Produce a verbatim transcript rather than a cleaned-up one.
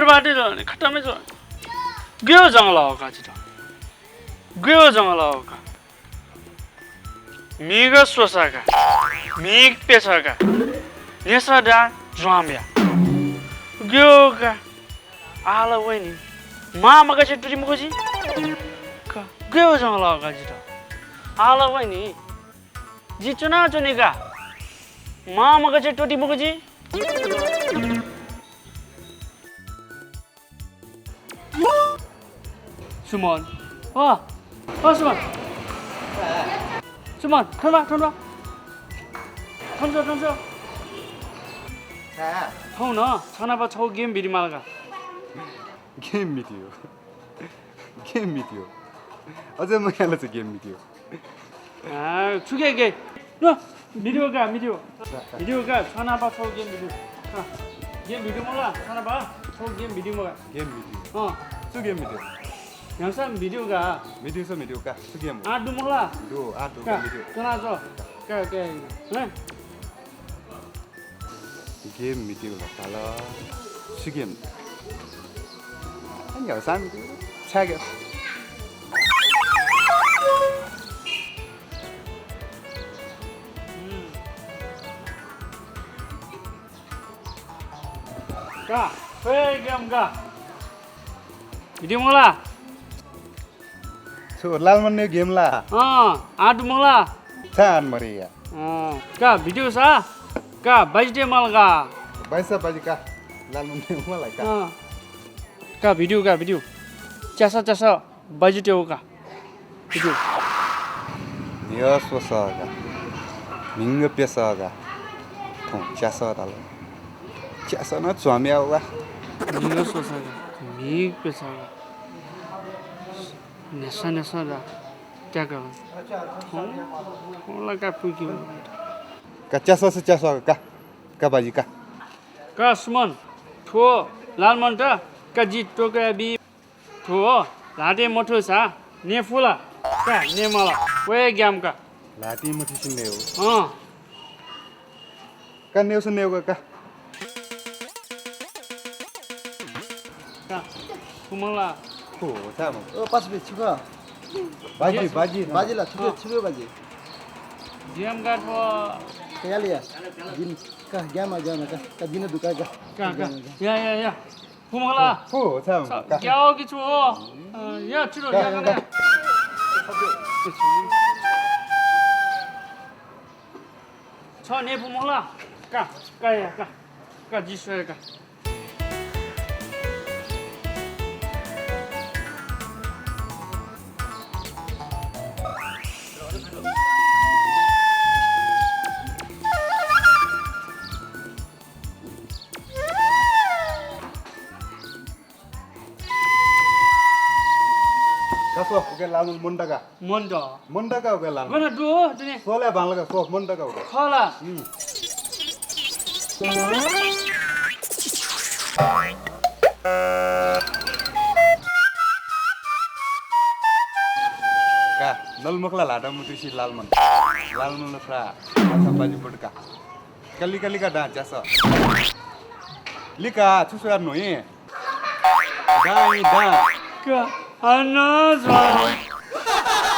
बाटे जं नि खतम हे जं। गयो जंगल हो का जित। गयो जंगल हो का। म्हिगः स्वसा का। म्हिगः प्यसा का। न्ह्यसा दा ज्वाम्या। गयो का। आला वइनी। मामा का छे टुरी मुखजी। का। गयो जंगल हो का जित। आला वइनी। जि चुना चुनी का। मामा का छे टुरी मुखजी। सुमन। अ, अ सुमन। सुमन, थन बा, थन बा। थन छ, थन छ। का। थौं न, छनापा छौ game भिडी माल का। Game video. Game video. अझ मयाल छ game भिडियो। आ, छु के के? न, भिडियो का, भिडियो। भिडियो का, छनापा छौ game भिडियो। अँ, game भिडियो मला, छनापा छौ game भिडियो मला। Game video. अँ। छु game भिडियो? ह्याउँसा भिडियो का। भिडियो छ भिडियो का, छु game हो? आ, दु मला। दु, आ, दु का, का, भिडियो। चना छ। का, का, हैं? Game भिडियो का ल। छु game? आ, न्ह्यःसां भिडियो। छ्या game। का, थ्वय् game का। भिडियो मला। छु, लालमन ने game ला? अँ, आदु मला। छान मरिया। अँ, का भिडियो सा, का बाजिते मल का। बाइसा बाजी का, लालमन ने मला का। अँ, का भिडियो, का भिडियो। च्यासा, च्यासा बाजिते हो का। भिडियो। न्ह्यः स्वसा का। म्हिगः प्यसा का। थौं च्यासा ताल। च्यासा न च्वाम्या हो का। न्ह्यः स्वसा का। म्हिगः प्यसा का। न्ह्यसा न्ह्यसा दा त्याका। थौं, थौं ला का पुइके। का च्यासा से च्यासा का। का बाजी का। का सुमन, थ्व लालमन त का जि त्वकया बी। थ्व ल्हातय् मथूसा ने फु ला? का ने मला। वये game का। ल्हातय् मथूसे ने हो। अँ। का नेउसा नेउ का, का। का, कुमला। खो, छाय् मखु। ओ, पास बे, छु का? बाजी, बाजी, बाजी ला, छु के, अँ। छु के बाजी? Game का थ्व। याले या। दिन, का, game आ, game आ, का, का दिन दुका, का। का, का। या, या, या। कुमला। खो, छाय् मखु, का। ग्याओ कि छु हो? अँ, या, छिटो, का, या, का, या, का। या। छ ने फु मला। का, का या, का। का जि स्वये का। का स्व, उके लालमन मन्त का। मन्त। मन्त का उके लालमन। गन दु हो, दुने। स्वले बांला का, स्व, मन्त का उके। खला। हम्म। का, नलमखला ल्हाता मुतुसि लालमन। लालमन लफ्रा, अच्छा बाजी बुटका। कलिका लिका दां च्यास। लिका, छु सुयार नुई? दां, दां। का, अन ज्वार।